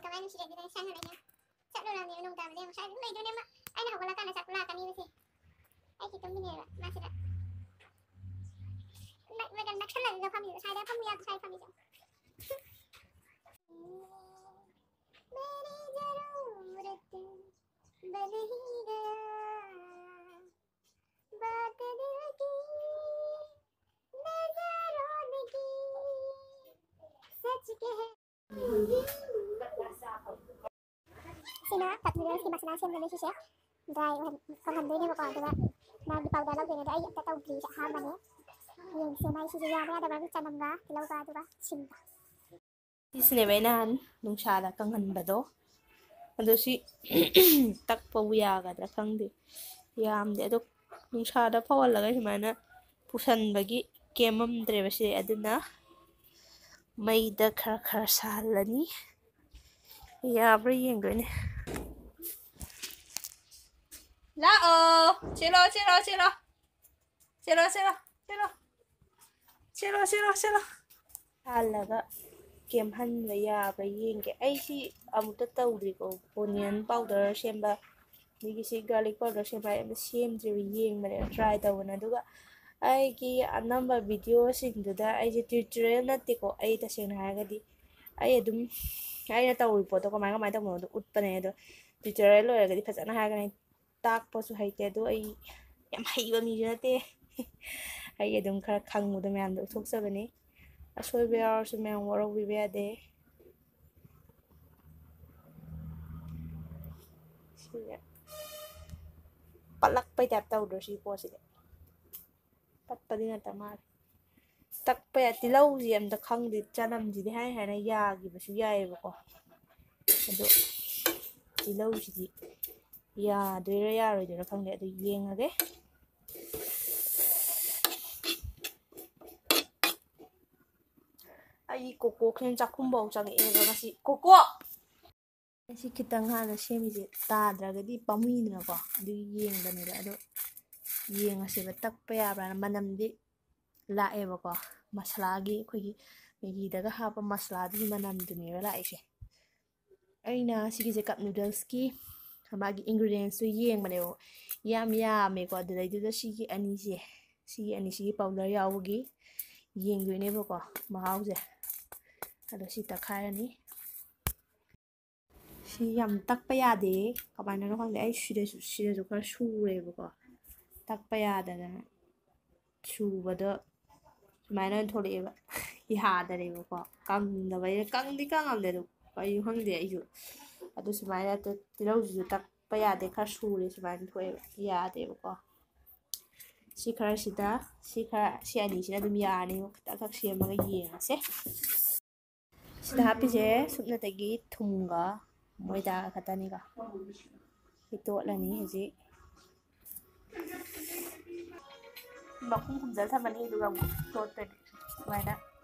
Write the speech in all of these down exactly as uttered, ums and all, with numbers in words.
ꯀꯃꯥꯏꯅ ꯅꯨꯡꯁꯤꯔꯦ ꯑꯗꯨꯅ ꯁꯥꯟꯅꯔꯒ ꯆꯠꯂꯨꯔꯕꯅꯦꯕ ꯅꯣꯡ ꯇꯥꯕꯗ ꯌꯥꯝ ꯁ꯭ꯋꯥꯏꯗ ꯑꯗꯨꯝ ꯂꯩꯗꯣꯏꯅꯦ ꯃꯥ꯫ ꯑꯩꯅ ꯍꯧꯒꯠꯂꯀꯥꯟꯗ ꯆꯥꯛ ꯂꯥꯛꯀꯅꯤꯕ ꯁꯤ꯫ ꯑꯩ ꯁꯤ ꯇꯨꯝꯃꯤꯅꯦꯕ ꯃꯥꯁꯤꯗ꯫ ꯅꯛ-, ꯅꯛꯁꯜꯂꯛꯑꯒ ꯐꯝꯃꯤꯕ ꯁ꯭ꯋꯥꯏꯗ ꯐꯝꯃꯨ ꯌꯥꯗ꯭ꯔꯣ ꯁ꯭ꯋꯥꯏꯗ ꯐꯝꯃꯤꯁꯦ꯫ मेरी जरूरत बन ही गया, बात दिल की, नजरों की, सच कह। ꯁꯤꯅ ꯀꯠ ꯅꯨꯗꯜꯁꯀꯤ ꯃꯁꯥꯂꯥ ꯁꯦꯝꯗꯣꯏꯅꯦ ꯁꯤꯁꯦ꯫ ꯗ꯭ꯔꯥꯏ ꯑꯣꯏꯍꯟ-, ꯀꯪꯍꯟꯗꯣꯏꯅꯦꯕꯀꯣ꯫ ꯑꯗꯨꯒ ꯃꯥꯒꯤ ꯄꯥꯎꯗꯔ ꯂꯧꯗꯣꯏꯅꯦ꯫ ꯑꯗꯣ ꯑꯩ ꯑꯝꯇ ꯇꯧꯗ꯭ꯔꯤ, ꯁꯤ ꯑꯍꯥꯟꯕꯅꯦ꯫ ꯌꯦꯡꯁꯦ ꯃꯥꯏꯁꯤꯁꯨ ꯌꯥꯕ ꯌꯥꯗꯕ ꯆꯅꯝꯒ ꯇꯤꯜꯍꯧꯒ ꯑꯗꯨꯒ ꯁꯤꯡꯒ꯫ ꯁꯤꯁꯤꯅꯦꯕ ꯑꯩꯅ ꯅꯍꯥꯟ ꯅꯨꯡꯁꯥꯗ ꯀꯪꯍꯟꯕꯗꯣ꯫ ꯑꯗꯣ ꯁꯤ ꯇꯛꯄꯕꯨ ꯌꯥꯒꯗ꯭ꯔꯥ ꯈꯪꯗꯦ꯫ ꯌꯥꯝꯗꯦ꯫ ꯑꯗꯣ ꯅꯨꯡꯁꯥꯗ ꯐꯧꯍꯜꯂꯒ ꯁꯨꯃꯥꯏꯅ ꯄꯨꯁꯟꯕꯒꯤ ꯀꯦꯝꯃꯝꯗ꯭ꯔꯦꯕ ꯁꯤ꯫ ꯑꯗꯨꯅ ꯃꯩꯗ ꯈꯔ ꯈꯔ ꯁꯥꯍꯜꯂꯅꯤ꯫ ꯌꯥꯕ꯭ꯔꯥ ꯌꯦꯡꯗꯣꯏꯅꯦ꯫ ꯂꯥꯛꯑꯣ꯫ ꯆꯦꯜꯂꯣ, ꯆꯦꯜꯂꯣ, ꯆꯦꯜꯂꯣ꯫ ꯆꯦꯜꯂꯣ, ꯆꯦꯜꯂꯣ, ꯆꯦꯜꯂꯣ꯫ ꯆꯦꯜꯂꯣ, ꯆꯦꯜꯂꯣ, ꯆꯦꯜꯂꯣ꯫ ꯍꯥꯜꯂꯒ ꯀꯦꯝꯍꯟꯕ ꯌꯥꯕ꯭ꯔꯥ ꯌꯦꯡꯒꯦ꯫ ꯑꯩꯁꯤ ꯑꯃꯨꯛꯇ ꯇꯧꯗ꯭ꯔꯤꯀꯣ꯫ ꯑꯣꯅꯤꯌꯟ ꯄꯥꯎꯗꯔ ꯁꯦꯝꯕ, ꯑꯗꯒꯤ ꯁꯤ ꯒꯥꯔꯂꯤꯛ ꯄꯥꯎꯗꯔ ꯁꯦꯝꯕ, ꯑꯩ ꯑꯝꯇ ꯁꯦꯝꯗ꯭ꯔꯤꯕ, ꯌꯦꯡꯕꯅꯦ, ꯇ꯭ꯔꯥꯏ ꯇꯧꯕꯅꯦ꯫ ꯑꯗꯨꯒ ꯑꯩꯒꯤ ꯑꯅꯝꯕ ꯚꯤꯗꯤꯑꯣꯁꯤꯡꯗꯨꯗ ꯑꯩꯁꯦ ꯇ꯭ꯌꯨꯇꯣꯔꯤꯌꯦꯜ ꯅꯠꯇꯦꯀꯣ꯫ ꯑꯩ ꯇꯁꯦꯡꯅ ꯍꯥꯏꯔꯒꯗꯤ ꯑꯩ ꯑꯗꯨꯝ ꯑꯩꯅ ꯇꯧꯔꯤꯕ ꯄꯣꯠꯇꯣ ꯀꯃꯥꯏ ꯀꯃꯥꯏꯅ ꯇꯧꯕꯅꯣꯗꯣ ꯎꯠꯄꯅꯦ꯫ ꯑꯗꯣ ꯇ꯭ꯌꯨꯇꯣꯔꯤꯌꯦꯜ ꯑꯣꯏꯔꯒꯗꯤ ꯐꯖꯅ ꯍꯥꯏꯔꯒꯅꯤ꯫ ꯇꯥꯛꯄꯁꯨ ꯍꯩꯇꯦ꯫ ꯑꯗꯣ ꯑꯩ ꯌꯥꯝ ꯍꯩꯕ ꯃꯤꯁꯨ ꯅꯠꯇꯦ꯫ ꯑꯩ ꯑꯗꯨꯝ ꯈꯔ ꯈꯪꯕꯗꯣ ꯃꯌꯥꯝꯗ ꯎꯠꯊꯣꯛꯆꯕꯅꯤ꯫ ꯑꯁꯣꯏꯕ ꯌꯥꯎꯔꯁꯨ ꯃꯌꯥꯝ ꯋꯥꯔꯧꯕꯤꯕ ꯌꯥꯗꯦ꯫ ꯁꯤꯁꯦ ꯄꯠꯂꯛꯄꯩ ꯇꯥꯏꯞ ꯇꯧꯗ꯭ꯔꯣ ꯁꯤ ꯄꯣꯠꯁꯤꯗꯤ? ꯄꯠꯄꯗꯤ ꯅꯠꯇ ꯃꯥꯜꯂꯦ꯫ ꯇꯛꯄ ꯌꯥ-, ꯇꯤꯜꯍꯧꯁꯤ ꯑꯝꯇ ꯈꯪꯗꯦ꯫ ꯆꯅꯝꯁꯤꯗꯤ ꯍꯥꯏ ꯍꯥꯏꯅ ꯌꯥꯈꯤꯕꯁꯨ ꯌꯥꯏꯑꯕꯀꯣ꯫ ꯑꯗꯣ ꯇꯤꯜꯍꯧꯁꯤꯗꯤ ꯌꯥꯗꯣꯏꯔꯥ ꯌꯥꯔꯣꯏꯗꯣꯏꯔꯥ ꯈꯪꯗꯦ꯫ ꯑꯗꯨ ꯌꯦꯡꯉꯒꯦ꯫ ꯑꯩ ꯀꯣꯀꯣ ꯈꯦꯟ ꯆꯥꯛꯈꯨꯝꯐꯥꯎ ꯆꯪꯉꯛꯑꯦꯕ ꯉꯁꯤ꯫ ꯀꯣꯀꯣ! ꯑꯩꯁꯤ ꯈꯤꯇꯪ ꯍꯥꯟꯅ ꯁꯦꯝꯃꯤꯁꯦ ꯇꯥꯗ꯭ꯔꯒꯗꯤ ꯄꯥꯝꯃꯨꯏꯗꯅꯀꯣ, ꯑꯗꯨꯒꯤ ꯌꯦꯡꯕꯅꯤꯗ꯫ ꯑꯗꯣ ꯌꯦꯡꯉꯁꯦꯕ, ꯇꯛꯄ ꯌꯥꯕ꯭ꯔꯥꯅ꯫ ꯃꯅꯝꯗꯤ ꯂꯥꯛꯑꯦꯕꯀꯣ, ꯃꯁꯥꯂꯥꯒꯤ, ꯑꯩꯈꯣꯏꯒꯤ ꯃꯦꯒꯤꯗꯒ ꯍꯥꯞꯄ ꯃꯁꯥꯂꯥꯗꯨꯒꯤ ꯃꯅꯝꯗꯨꯅꯦꯕ ꯂꯥꯛꯏꯁꯦ꯫ ꯑꯩꯅ ꯁꯤꯒꯤꯁꯦ cup noodlesꯀꯤ ꯃꯥꯒꯤ ingredientsꯇꯨ ꯌꯦꯡꯕꯅꯦꯕ꯫ ꯌꯥꯝ ꯌꯥꯝꯃꯦꯀꯣ꯫ ꯑꯗꯨꯗꯩꯗꯨꯗ ꯁꯤꯒꯤ ꯑꯅꯤꯁꯦ, ꯁꯤꯒꯤ ꯑꯅꯤꯁꯤꯒꯤ powder ꯌꯥꯎꯕꯒꯤ ꯌꯦꯡꯗꯣꯏꯅꯦꯕꯀꯣ ꯃꯍꯥꯎꯁꯦ꯫ ꯑꯗꯣ ꯁꯤ ꯇꯛꯈꯥꯏꯔꯅꯤ꯫ ꯁꯤ ꯌꯥꯝ ꯇꯛꯄ ꯌꯥꯗꯦ꯫ ꯀꯃꯥꯏꯅꯅꯣ ꯈꯪꯗꯦ꯫ ꯑꯩ ꯁꯤꯗꯁꯨ, ꯁꯤꯗꯁꯨ ꯈꯔ ꯁꯨꯔꯦꯕꯀꯣ꯫ ꯇꯛꯄ ꯌꯥꯗꯗꯅ ꯁꯨꯕꯗꯣ ꯁꯨꯃꯥꯏꯅ ꯑꯣꯏꯅ ꯊꯣꯛꯂꯛꯑꯦꯕ꯫ ꯌꯥꯗꯔꯦꯕꯀꯣ꯫ ꯀꯪꯗꯕꯩꯔ, ꯀꯪꯗꯤ ꯀꯪꯉꯝꯗꯦ ꯑꯗꯨ꯫ ꯀꯩꯅꯣ ꯈꯪꯗꯦ ꯑꯩꯁꯨ꯫ ꯑꯗꯨ ꯁꯨꯃꯥꯏꯅ ꯇ-, ꯇꯤꯜꯍꯧꯁꯤꯁꯨ ꯇꯛꯄ ꯌꯥꯗꯦ꯫ ꯈꯔ ꯁꯨꯔꯦ ꯁꯨꯃꯥꯏꯅ ꯊꯣꯛꯑꯦꯕ꯫ ꯌꯥꯗꯦꯕꯀꯣ꯫ ꯁꯤ ꯈꯔꯁꯤꯗ, ꯁꯤ ꯈꯔ, ꯁꯤ ꯑꯅꯤꯁꯤꯅ ꯑꯗꯨꯝ ꯌꯥꯔꯅꯤ꯫ ꯈꯤꯇꯪꯈꯛ ꯁꯦꯝꯃꯒ ꯌꯦꯡꯉꯁꯦ꯫ ꯁꯤꯗ ꯍꯥꯞꯄꯤꯁꯦ ꯁꯨꯞꯅꯇꯒꯤ ꯊꯨꯝꯒ ꯃꯣꯏꯗꯥ ꯈꯛꯇꯅꯤꯀꯣ꯫ ꯁꯤ ꯇꯣꯠꯂꯅꯤ ꯍꯧꯖꯤꯛ꯫ ꯃꯈꯨꯝ ꯈꯨꯝꯖꯤꯜꯂ ꯊꯝꯃꯅꯤ, ꯑꯗꯨꯒ ꯑꯃꯨꯛ ꯇꯣꯠꯇꯣꯏꯅꯤ꯫ ꯁꯨꯃꯥꯏꯅ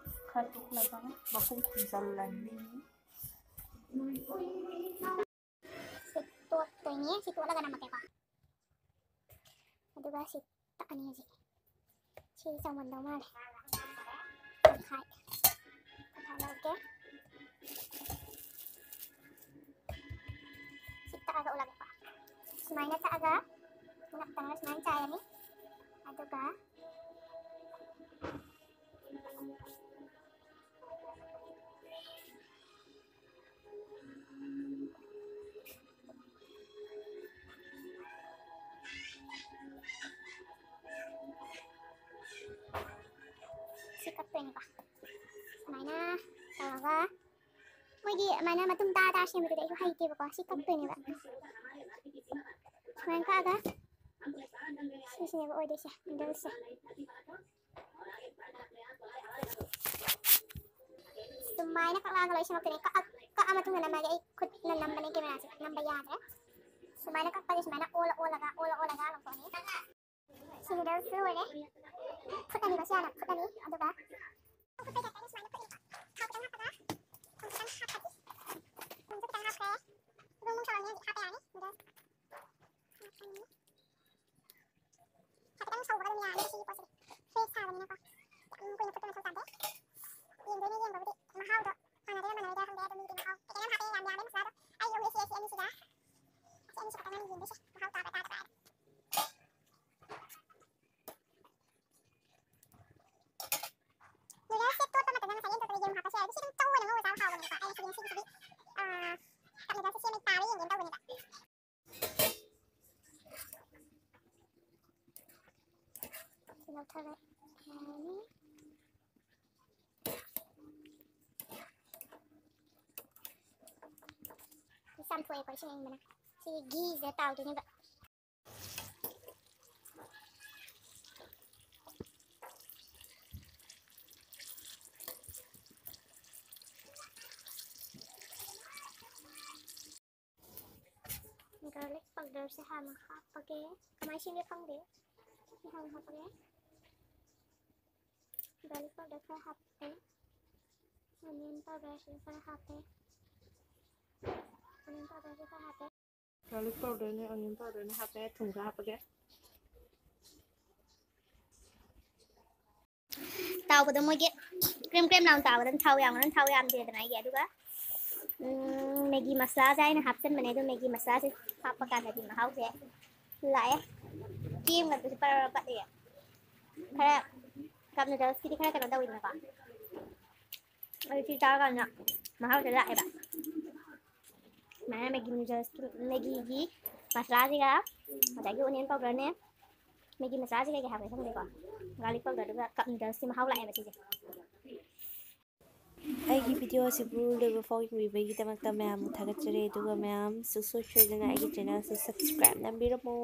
ꯈꯔ ꯇꯣꯠꯂꯒ ꯃꯈꯨꯝ ꯈꯨꯝꯖꯤꯜꯂꯅꯤ꯫ ꯁꯤ ꯇꯣꯠꯇꯣꯏꯅꯤ꯫ ꯁꯤ ꯇꯣꯠꯂꯒ ꯅꯝꯃꯛꯀꯦꯀꯣ꯫ ꯑꯗꯨꯒ ꯁꯤ ꯇꯛꯑꯅꯤ ꯍꯧꯖꯤꯛ꯫ ꯁꯤ ꯆꯥꯎꯃꯟꯗꯧ ꯃꯥꯜꯂꯦ꯫ ꯇꯪꯈꯥꯏ꯫ ꯇꯪꯈꯥꯏ ꯂꯧꯒꯦ꯫ ꯁꯤ ꯇꯛꯑꯒ ꯎꯠꯂꯒꯦꯀꯣ꯫ ꯁꯨꯃꯥꯏꯅ ꯇꯛꯑꯒ ꯉꯥꯛꯇꯪ ꯁꯨꯃꯥꯏꯅ ꯆꯥꯏꯔꯅꯤ꯫ ꯑꯗꯨꯒ ꯁꯤ ꯀꯛꯇꯣꯏꯅꯤꯀꯣ꯫ ꯁꯨꯃꯥꯏꯅ ꯇꯧꯔꯒ ꯃꯣꯏꯒꯤ ꯑꯗꯨꯃꯥꯏꯅ ꯃꯇꯨꯝ ꯇꯥ ꯇꯥ ꯁꯦꯝꯕꯗꯨꯗꯤ ꯑꯩꯁꯨ ꯍꯩꯇꯦꯕꯀꯣ꯫ ꯁꯤ ꯀꯛꯇꯣꯏꯅꯦꯕ꯫ ꯁꯨꯃꯥꯏꯅ ꯀꯛꯑꯒ ꯁꯤꯁꯤꯅꯦꯕ ꯑꯣꯏꯗꯣꯏꯁꯦ, noodlesꯁꯦ꯫ ꯁꯨꯃꯥꯏꯅ ꯀꯛꯂꯛꯑꯒ ꯂꯣꯏ ꯁꯦꯝꯃꯛꯇꯣꯏꯅꯦ꯫ ꯀꯛꯑ-, ꯀꯛꯑ ꯃꯇꯨꯡꯗ ꯅꯝꯃꯒꯦ꯫ ꯑꯩ ꯈꯨꯠꯅ ꯅꯝꯕꯅꯦ, cameraꯁꯦ ꯅꯝꯕ ꯌꯥꯗ꯭ꯔꯦ꯫ ꯁꯨꯃꯥꯏꯅ ꯀꯛꯄꯁꯦ ꯁꯨꯃꯥꯏꯅ ꯑꯣꯜꯂ ꯑꯣꯜꯂꯒ, ꯑꯣꯜꯂ ꯑꯣꯜꯂꯒ ꯂꯧꯊꯣꯛꯑꯅꯤ꯫ ꯁꯤ noodlesꯁꯤ ꯂꯣꯏꯔꯦ꯫ ꯐꯨꯠꯂꯅꯤꯀꯣ, ꯁꯤ ꯍꯥꯟꯅ ꯐꯨꯠꯂꯅꯤ꯫ ꯑꯗꯨꯒ ꯐꯨꯠꯄꯩ ꯇꯥꯏꯞꯇ ꯑꯩꯅ ꯁꯨꯃꯥꯏꯅ ꯐꯨꯠꯂꯅꯤꯀꯣ꯫ ꯊꯥꯎ ꯈꯤꯇꯪ ꯍꯥꯞꯄꯒ, ꯊꯨꯝ ꯈꯤꯇꯪ ꯍꯥꯞꯄꯒꯦ꯫ ꯊꯨꯝꯁꯨ ꯈꯤꯇꯪ ꯍꯥꯞꯈ꯭ꯔꯦ꯫ ꯕ꯭ꯔꯨꯡ ꯕ꯭ꯔꯨꯡ ꯁꯧꯔꯝꯅꯤ ꯍꯧꯖꯤꯛ ꯍꯥꯞꯄ ꯌꯥꯔꯅꯤ꯫ Noodles ꯍꯥꯞꯄꯅꯤ꯫ ꯍꯥꯏꯐꯦꯠꯇꯪ ꯁꯧꯕꯒ ꯑꯗꯨꯝ ꯌꯥꯔꯅꯤ ꯁꯤꯒꯤ ꯄꯣꯠꯁꯤꯗꯤ꯫ Fresh ꯊꯥꯕꯅꯤꯅꯀꯣ꯫ ꯌꯥꯝ ꯀꯨꯏꯅ ꯐꯨꯠꯄ ꯃꯊꯧ ꯇꯥꯗꯦ꯫ ꯌꯦꯡꯗꯣꯏꯅꯦ, ꯌꯦꯡꯕꯕꯨꯗꯤ꯫ ꯃꯍꯥꯎꯗꯣ ꯃꯥꯟꯅꯗꯣꯏꯔꯥ ꯃꯥꯟꯅꯔꯣꯏꯗꯣꯏꯔꯥ ꯈꯪꯗꯦ꯫ ꯑꯗꯣ ꯃꯤꯒꯤ ꯃꯍꯥꯎ ꯀꯩꯀꯩ ꯌꯥꯝ ꯍꯥꯞꯄꯦ, ꯌꯥꯝ ꯌꯥꯝꯃꯦ ꯃꯁꯂꯥꯗꯣ꯫ ꯑꯩ ꯌꯧꯔꯦ ꯁꯤ, ꯁꯤ ꯑꯅꯤꯁꯤꯒ꯫ ꯁꯤ ꯑꯅꯤꯁꯤ ꯈꯛꯇꯪ ꯌꯦꯡꯗꯣꯏꯁꯦ꯫ ꯃꯍꯥꯎ ꯇꯥꯕ꯭ꯔꯥ ꯇꯥꯗꯕ꯭ꯔꯥ꯫ ꯅꯨꯗꯜꯁꯁꯦ ꯇꯣꯠꯄ ꯃꯇꯝꯗ ꯉꯁꯥꯏꯒꯤ ꯇꯣꯠꯄꯗ ꯌꯦꯔꯨꯝ ꯍꯥꯞꯄꯁꯨ ꯌꯥꯏ꯫ ꯑꯗꯨ ꯁꯤ ꯑꯗꯨꯝ ꯆꯧ ꯑꯣꯏꯅ ꯉꯧꯔ ꯆꯥꯕ ꯍꯥꯎꯕꯅꯦꯕꯀꯣ꯫ ꯑꯩ ꯉꯁꯤꯗꯤ, ꯉꯁꯤꯗꯤ, ꯑꯥ, ꯀꯞ ꯅꯨꯗꯜꯁꯁꯦ ꯁꯦꯝꯃꯦ ꯇꯥꯕ꯭ꯔꯥ ꯌꯦꯡꯒꯦꯅ ꯇꯧꯕꯅꯦꯕ꯫ ꯁꯤ ꯂꯧꯊꯔꯦ꯫ ꯌꯥꯔꯅꯤ꯫ ꯁꯤ ꯆꯥꯝꯊꯣꯛꯑꯦꯀꯣ ꯏꯁꯤꯡ ꯑꯏꯪꯕꯅ꯫ ꯁꯤ ꯘꯤꯁꯤꯗ ꯇꯥꯎꯗꯣꯏꯅꯦꯕ꯫ ꯒꯥꯔꯂꯤꯛ ꯄꯥꯎꯗꯔꯁꯦ ꯍꯥꯟꯅ ꯍꯥꯞꯄꯒꯦ꯫ ꯀꯃꯥꯏꯅ ꯁꯦꯝꯒꯦ ꯈꯪꯗꯦ꯫ ꯁꯤ ꯍꯥꯟꯅ ꯍꯥꯞꯄꯒꯦ꯫ ꯒꯥꯔꯂꯤꯛ ꯄꯥꯎꯗꯔ ꯈꯔ ꯍꯥꯞꯄꯦ꯫ ꯑꯣꯅꯤꯌꯟ ꯄꯥꯎꯗꯔꯁꯨ ꯈꯔ ꯍꯥꯞꯄꯦ꯫ ꯑꯣꯅꯤꯌꯟ ꯄꯥꯎꯗꯔꯁꯨ ꯈꯔ ꯍꯥꯞꯄꯦ꯫ ꯒꯥꯔꯂꯤꯛ ꯄꯥꯎꯗꯔꯅꯦ, ꯑꯣꯅꯤꯌꯟ ꯄꯥꯎꯗꯔꯅꯦ ꯍꯥꯞꯄꯦ꯫ ꯊꯨꯝ ꯈꯔ ꯍꯥꯞꯄꯒꯦ꯫ ꯇꯥꯎꯕꯗ ꯃꯣꯏꯒꯤ ꯀ꯭ꯔꯦꯝ ꯀ꯭ꯔꯦꯝ ꯂꯥꯎꯅ ꯇꯥꯎꯕꯗ ꯊꯥꯎ ꯌꯥꯝꯒꯅꯨ, ꯊꯥꯎ ꯌꯥꯝꯗꯦꯗꯅ ꯑꯩꯒꯤ꯫ ꯑꯗꯨꯒ, ꯎꯝ, ꯃꯦꯒꯤ ꯃꯁꯂꯥꯁꯦ ꯑꯩꯅ ꯍꯥꯞꯆꯤꯟꯕꯅꯦ꯫ ꯑꯗꯣ ꯃꯦꯒꯤ ꯃꯁꯂꯥꯁꯦ ꯍꯥꯞꯄ ꯀꯥꯟꯗꯗꯤ ꯃꯍꯥꯎꯁꯦ ꯂꯥꯛꯑꯦ꯫ ꯀꯦꯝꯒꯗꯨꯁꯨ ꯄꯔ ꯄꯠꯂꯦ꯫ ꯈꯔ ꯀꯞ ꯅꯨꯗꯜꯁꯀꯤꯗꯤ ꯈꯔ ꯀꯩꯅꯣ ꯇꯧꯋꯤꯗꯅꯀꯣ꯫ ꯑꯗꯨ ꯁꯤ ꯆꯥꯔꯀꯥꯟꯗ ꯃꯍꯥꯎꯁꯦ ꯂꯥꯛꯑꯦꯕ꯫ ꯁꯨꯃꯥꯏꯅ ꯃꯦꯒꯤ ꯅꯨꯗꯜꯁꯀꯤ, ꯃꯦꯒꯤꯒꯤ ꯃꯁꯂꯥꯁꯤꯒ ꯉꯁꯥꯏꯒꯤ ꯑꯣꯅꯤꯌꯟ ꯄꯥꯎꯗꯔꯅꯦ, ꯃꯦꯒꯤ ꯃꯁꯂꯥꯁꯦ ꯀꯩꯀꯩ ꯍꯥꯞꯀꯦ ꯈꯪꯗꯦꯀꯣ꯫ ꯒꯥꯔꯂꯤꯛ ꯄꯥꯎꯗꯔꯗꯨꯒ ꯀꯞ ꯅꯨꯗꯜꯁꯀꯤ ꯃꯍꯥꯎ ꯂꯥꯛꯑꯦꯕ ꯁꯤꯁꯦ꯫ ꯑꯩꯒꯤ ꯚꯤꯗꯤꯑꯣ ꯑꯁꯤꯕꯨ ꯂꯣꯏꯕ ꯐꯥꯎ ꯌꯦꯡꯕꯤꯕꯒꯤꯗꯃꯛꯇ ꯃꯌꯥꯝꯕꯨ ꯊꯥꯒꯠꯆꯔꯤ꯫ ꯑꯗꯨꯒ ꯃꯌꯥꯝ ꯁꯨꯡꯁꯣꯏ ꯁꯣꯏꯗꯅ ꯑꯩꯒꯤ ꯆꯦꯅꯦꯜꯁꯦ ꯁꯕꯁꯀ꯭ꯔꯥꯏꯕ ꯅꯝꯕꯤꯔꯝꯃꯣ꯫